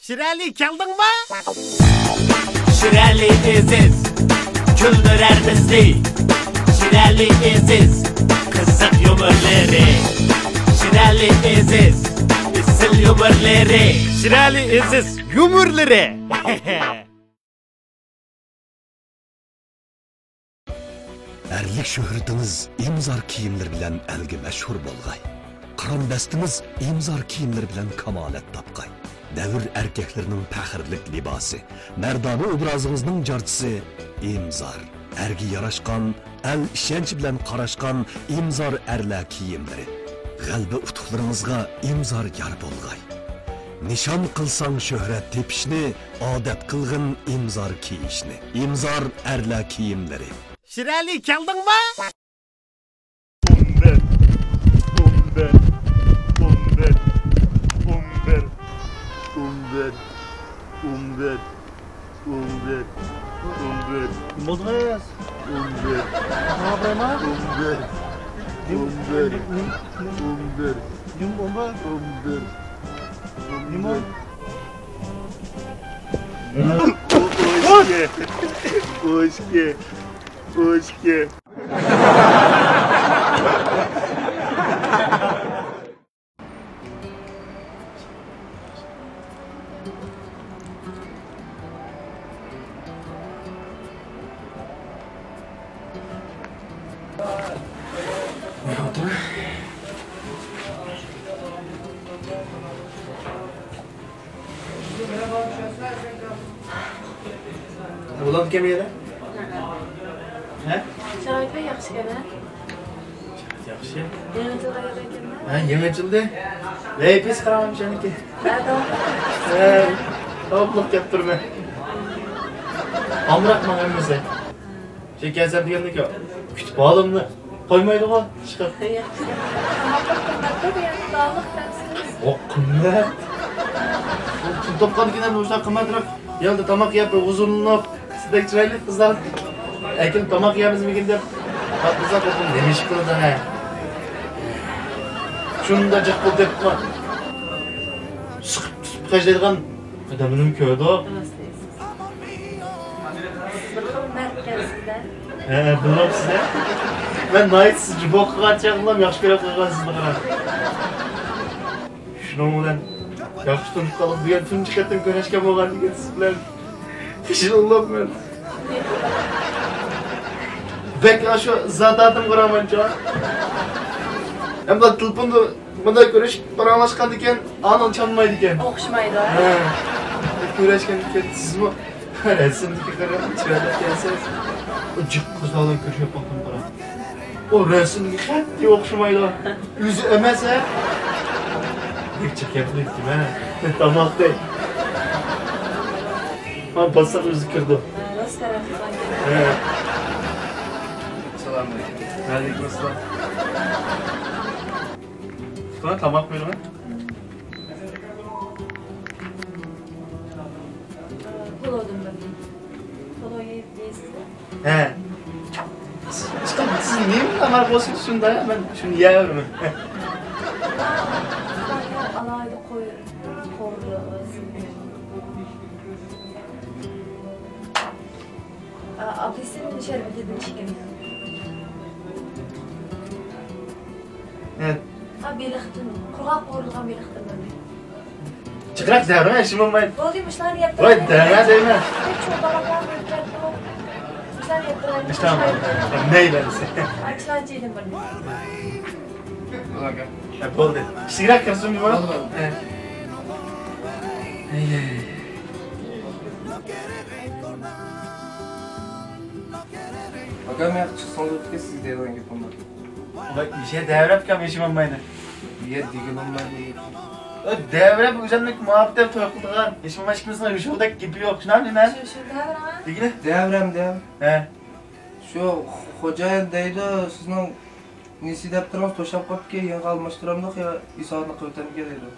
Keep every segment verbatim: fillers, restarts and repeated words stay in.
شىرئەلى، كەلدىڭمۇ؟ شىرئەلى ئېزىز كۈلدۈرەر بىزنى. شىرئەلى ئېزىز، قىزىق يۇمۇرلىرى. شىرئەلى ئېزىز، ئېسىل يۇمۇرلىرى. شىرئەلى ئېزىز يۇمۇرلىرى. ئەرلىك شۆھرىتىڭىز ئىمزار كىيىملىرى بىلەن ئەلگە مەشھۇر بولغاي. قىران دەستىمىز ئىمزار كىيىملىرى بىلەن كامالەت تاپقاي. دەۋر ئەركەكلىرىنىڭ پەخىرلىك لىباسى، مەردانە ئوبرازىڭىزنىڭ جارچىسى ئىمزار. ئەرگە ياراشقان، ئەل ئىشەنچى بىلەن قاراشقان ئىمزار ئەرلەر كىيىملىرى. غەلىبە ئۇتۇقلىرىڭىزغا ئىمزار يار بولغاي. نىشان قىلساڭ شۆھرەت تېپىشنى، ئادەت قىلغىن ئىمزار كىيىشنى. ئىمزار ئەرلەر كىيىملىرى. شىرئەلى، كەلدىڭمۇ؟ ئون بىر، ئون بىر، ئون بىر، ئون بىر، ئون بىر، ئون بىر، ئون بىر، ئون بىر. نېمە بولدىڭىز؟ ئون بىر. ئاغرىيمۇ؟ ئون بىر. نېمە؟ ئون بىر. نېمە؟ ئون بىر. نېمە بولدى؟ ئون بىر. نېمە بولدى؟ ئون بىر. ئون ئىككى. ئون ئىككى. ئون ئىككى. بولامدىكەن بۇ يەردە؟ ھە؟ شارائىت بەك ياخشىكەن، ھە؟ ياخشى. يېڭى يىلغا يارايدىكەن-دە. ھە، يېڭى ئېچىلدى. ۋەيپىس قاراڭ شۇنىڭكى. ھە، تاماق. ھە، تاۋۇقلۇق كەپ تۇرىمەن. ئامراق ماڭا ھەممىسى. شۇ كەلسەم دېگەندىكى كۈتۈپ ھالىمنى قويمايدىغۇ ئىشقىلىپ. ياخشى. تاماقلار قىممەتمۇ دېگەن، داۋاملىق كەلسىڭىز. ئۇ قىممەت. پۇل تاپقاندىكىن ھەم مۇشۇنداق قىممەترەك يەردە تاماق يەپ، ھۇزۇرلىنىپ، سىزدەك چىرايلىق قىزلار ئەكېلىپ تاماق يەرمىزمىكىن دەپ، پاتمىسا خوتۇن نېمە ئىش قىلىدۇ، ھە؟ شۇنداق جىق پۇل تېپىپمۇ سىقىپ تۇتۇپ خەجلەيدىغان ئادەملىرىمۇ كۆردۇق. راست دەيسىز. بىر خىل مەرد ئىكەنسىز-دە. ھە، بىلمەپسىز-دە. مەن ناھايىتى سىز جۇبو قىلغان چاغلام ياخشى كۆرۈپ قويغان سىزنى قاراپ. شۇنىڭ بىلەن ياخشى تونۇشۇپ قالدۇق. بۈگۈن تۇنجى قېتىم كۆرۈشكەن بولغان ئىدىم سىز بىلەن. خىجىللىنىپ مەن. بەك ئاشۇ زاداتىم قارامانچۇ. ئەمما تېلېفوندا بۇنداق كۆرۈشۈپ پاراڭلاشقاندىكىن ئانىڭ چانمايدىكەن. ئوخشىمايدۇ، ھە؟ ھە. كۆرۈشكەندىكىن سىزمۇ رەسىمدىكى قىرىق چىرايلىق ئىكەنسىز. ئۇ جىق قىزلار بىلەن كۆرۈشۈپ باققىن قارا. ئۇ رەسىمدىكى قەتئىي ئوخشىمايدۇ. ئۆزى ئەمەس ھە. بەك جىق گەپلەيدىكەن ھە. تاماقتەك. مانا باسساق ئۆزى كىرىدۇ. راست تەرەپتىن. ھە. ئەسسالامۇ ئەلەيكۇم. ۋەئەلەيكۇم ئەسسالام. تاماق بۇيرۇڭ. پولودىن بىر. پولو يەيسىزمۇ؟ ھە. چىقىپ سىز نېمە ئامال بولسىڭىز شۇنداق، مەن شۇنى يەۋېرىمەن. ئالاھىدە قوي، قوي. ئاپېلسىن شەربىتىدىن ئىچكەن. ھە. ھە، بېلىقتىن، قۇرغاق قورۇلغان بېلىقتىن بىر. جىقراق دەۋرىمە، ھېچ بولمايدۇ. بولدى، مۇشۇلارنى يەپ ۋاي، تۇرايلى. دەۋرە دەيمەن. بەك چوڭ بالىلار بىر تەرەپتە. مۇشۇلارنى يەپ تۇرايلى. ئىشتىھام. مەيلى. ئاشۇلارنى چېيدىم بىر. ھە، بولدى. كىچىكرەك كىرسۇن بۇ. ھە. ئەي، ئەي. ئاكا، مەن چىقسىڭىز ئۆتكەن سىز دەيدىغان گېپىم بار. ۋاي، ئىشە دەۋرەپ كەم ھېچ بولمايدۇ. يە دېگىنىم مەن. ئۆ، دەۋرەپ ئۆزۈمنىڭ مۇھەببىتىم توي قىلىدىغان. ھېچ بولماي ئىككىمىزنىڭ يوشۇردەك گېپى يوق. شۇنداقمۇ نېمە؟ شۇ، شۇ دەۋرەڭ. دېگىنە؟ دەۋرەم، دەۋرەم. ھە. شۇ خوجايىن دەيدۇ، سىزنىڭ نېسى دەپتىرىڭىز توشاپ قاپتىكەن، يېڭىغا ئالماشتۇرامدۇق يا ئىساھاتنى قىلىۋېتەمدىكەن دەيدۇ.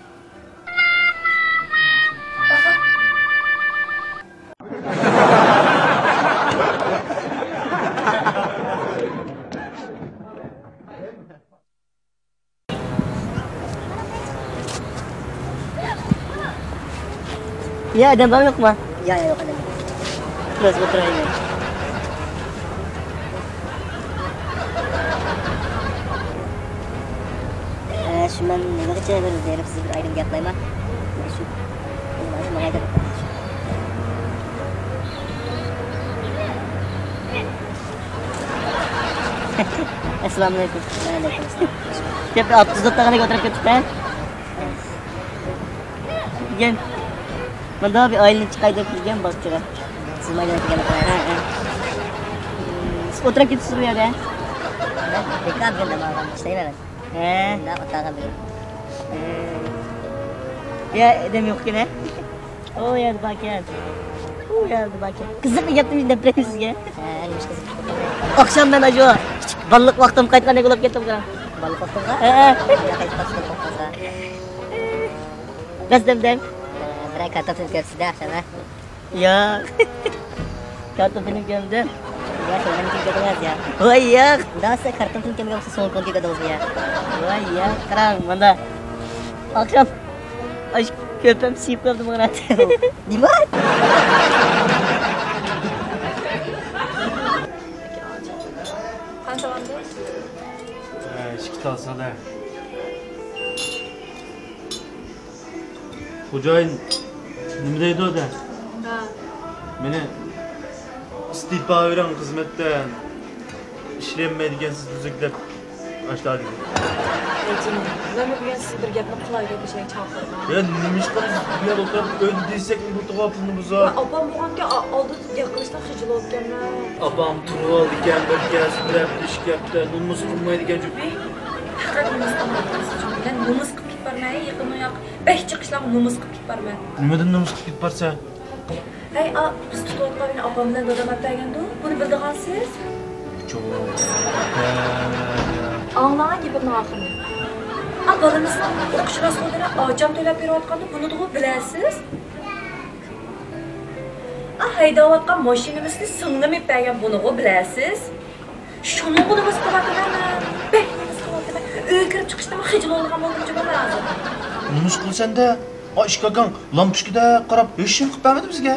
يا، ئادەم بارمۇ يوقمۇ؟ يا، يا، يوق ئادەم. بىراز ئولتۇرايلى. ئە، شۇ مەن نېمىغىچە بىر بېرىپ سىز بىر ئايرىم گەپ قىلايما؟ شۇ، شۇ ماڭا گەپ. ئەسسالامۇئەلەيكۇم. ۋەئەلەيكۇم ئەسسالام. گەپ ئاپتۇ زوتتاغىنىگە ئولتۇرۇپ كەتتۇق ھە؟ دېگەن. مۇندا بىر ئايلىنىپ چىقاي دەپ كەلگەن باغچىغا. سىز مايلىنىپ كەلگەن. ھە، ھە. سىز ئولتۇرۇپ كېتىپسىز بۇ يەردە؟ مەن بىكار بىر دەم ئالغان ئىشلەيمەن. ھە. مۇنداق ئولتۇرغان بىر. ھە. يا، ئادەم يوق ئىكەن ھە؟ ئۇ يەردە باركەن. ئۇ يەردە باركەن. قىزىق بىر گەپنى دەپ بېرەيمۇ سىزگە؟ ھە، نېمىش قىزىق؟ ئاخشام مەن ئاشۇ كىچىك بالىلىق ۋاقتىمغا قايتقاندەك بولۇپ كەتتىم. بالىلىق ۋاقتىڭغا؟ ھە. قايتىپ قاپسىز بالىلىق ۋاقتىڭىزغا؟ بەس دەمدەم. بىرەر كارتون فىلىم كۆرۈپسىز-دە ئاخشام ھە؟ ياق. كارتون فىلىم كۆرمىدىم. ياق، مېنىڭكىنى كۆردىڭىز يا؟ ۋاي ياق. مۇنداق سىز كارتون فىلىم كۆرمىگەن بولسا سوڭ كونكى كۆردىڭىزمۇ يا؟ ۋاي ياق، قاراڭ مانا. ئاخشام ئاشۇ كۆرپەم سىيىپ قالدى ماڭا. نېمە؟ قانچە ئالدى؟ ئىككى تال سالە. خوجايىن نېمە دەيدۇ دە؟ ھە. مېنى ئىستېپا بېرىڭ خىزمەتتىن، ئىشلىيەلمەيدىكەنسىز تۈزۈك دەپ ئاشۇنداق دېدى. ئەي جېنىم، مەنمۇ بۈگۈن سىزگە بىر گەپنى قىلاي دەپ ئىشەنگە چاقىردىم. يا نېمىشقا بىز بۇ يەردە ئولتۇرۇپ ئۆيدە دېسەكمۇ بولىدىغان پۇلنى بۇزۇپ؟ مەن ئاپام بولغانكەن ئالدىدا گەپ قىلىشتىن خىجىل بولۇپكەنمەن. ئاپام تۇرۇۋالىدىكەن بىر كەس، بىر ھەپتە ئىككى ھەپتە نومۇس قىلمايدىكەن جۇمۇ. پەقەت نومۇس قىلمايدىكەنسىز جۇمۇ. مەن نومۇس قىلىپ كېتىپ بارمەن، يېقىندا ياق بەك جىق ئىشلارغا نومۇس قىلىپ كېتىپ بارمەن. نېمىدىن نومۇس قىلىپ كېتىپ بارسەن؟ ھەي، ئا، بىز تۇتۇۋاتقان ئۆينى ئاپام بىلەن دادام ئەپ بەرگەندۇ، بۇنى بىلىدىغانسىز؟ جۇمۇ. ئاڭلاڭ گېپىمنىڭ ئاخىرىنى. ئا، بالىمىزنىڭ ئوقۇش راسخوتىنى ئاچام تۆلەپ بېرىۋاتقاننى بۇنىدىغۇ بىلەسىز؟ ئا، ھەيدەۋاتقان ماشىنىمىزنى سىڭلىم ئېلىپ بەرگەن بۇنىغۇ بىلەسىز؟ شۇنىڭغا نومۇس قىلىۋاتىمەن مەن. بەك نومۇس قىلىۋاتىمەن. ئۆيگە كىرىپ چىقىشتىمۇ خىجىل بولىدىغان بولدۇم جۇمۇ ھازىر. نومۇس قىلىسەن دە، ئا، ئىككى ئاكاڭ لامپۇچكىدەك قاراپ ھېچنېمە قىلىپ بەرمىدى بىزگە.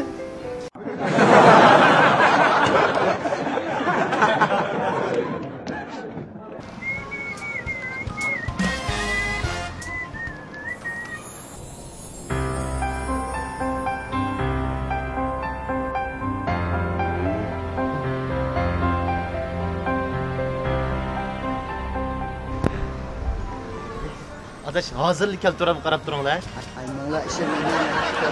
ئاداش، ھازىرلا كەلتۈرۈۋاتىمەن، قاراپ تۇرۇڭلار. ئاي، ماڭا ئىشەنمەيمەن.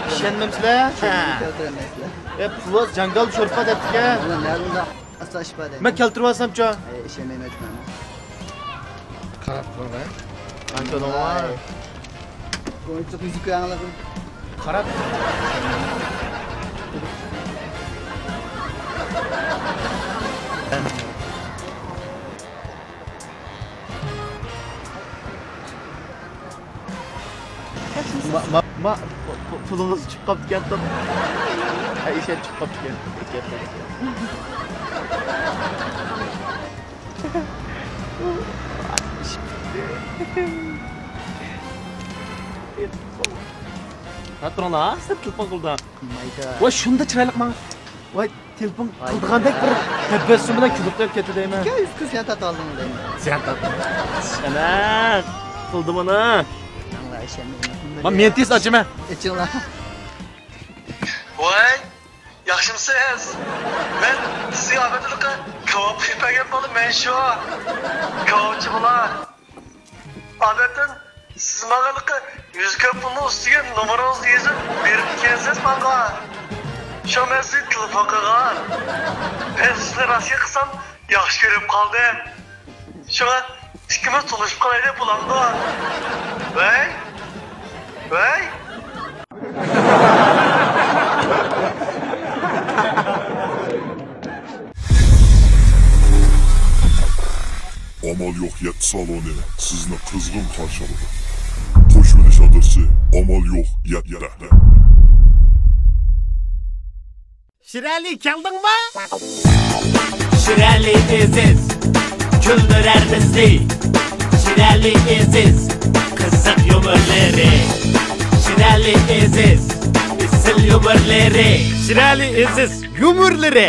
ئىشەنمەمسىلەر؟ ھە. كەلتۈرەلمەيسىلەر. ئە، پۇلۋاز جاڭگال شورپا دەپتىكەن. ماڭا نەدىلا ئاستا ئىش بار دەيمەن. مەن كەلتۈرۈۋالسامچۇ؟ ئەي، ئىشەنمەيمەن. قاراپ تۇرۇڭلار. قانچە ئالدىڭلار؟ ئويۇنچۇق يۈزۈك ئاڭلىغىن. قاراپ. ما، ما، ما، پۇ-، پۇ-، پۇلىڭىز چۈشۈپ قاپتىكەن. ھە، ئىشەن چۈشۈپ قاپتىكەن. ھە، تۇرۇڭلار، سەن تېلېفون قىلدىڭ. مايدا. ۋاي، شۇنداق چىرايلىق ماڭا. ۋاي، تېلېفون قىلىدىغاندەك بىر تەبەسسۇم بىلەن كۈلۈپ قويۇپ كەتتى دەيمەن. ئىككى يۈز كۆز يان تارتالدىڭ دەيمەن. يان تارتتىم. ئەنە، قىلدى بۇنى. مانا مېنى تېز ئاچىمەن. ئېچىڭلار. ۋاي، ياخشىمسىز؟ مەن سىزگە ئابىدىلىققا كاۋاپ قىلىپ بەرگەن بالا مەن شۇ. كاۋاپچى بالا. ئادەتتىن سىز ماڭا ھېلىقى يۈز كۆپ پۇلنىڭ ئۈستىگە نومۇرىڭىزنى يېزىپ بېرىپتىكەنسىز ماڭا. شۇڭا مەن سىزگە تېلېفون قىلغان. مەن سىزنى راستىنى قىلسام ياخشى كۆرۈپ قالدىم. شۇڭا ئىككىمىز تونۇشۇپ قالايلى بولامدۇ؟ ۋەي؟ ۋەي؟ ئامال يوق يەتتە سالونى سىزنى قىزغىن قارشى ئالىدۇ. قوشۇلۇش ئادرېسى ئامال يوق يەتتە. شىرئەلى، كەلدىڭمۇ؟ شىرئەلى ئېزىز، كۈلدۈرەر بىزنى. شىرئەلى ئېزىز، قىزىق يۇمۇرلىرى. شىرئەلى ئېزىز، ئېسىل يۇمۇر. خەۋەرلىرى، شىرەلى ئېزىز يۇمۇرلىرى.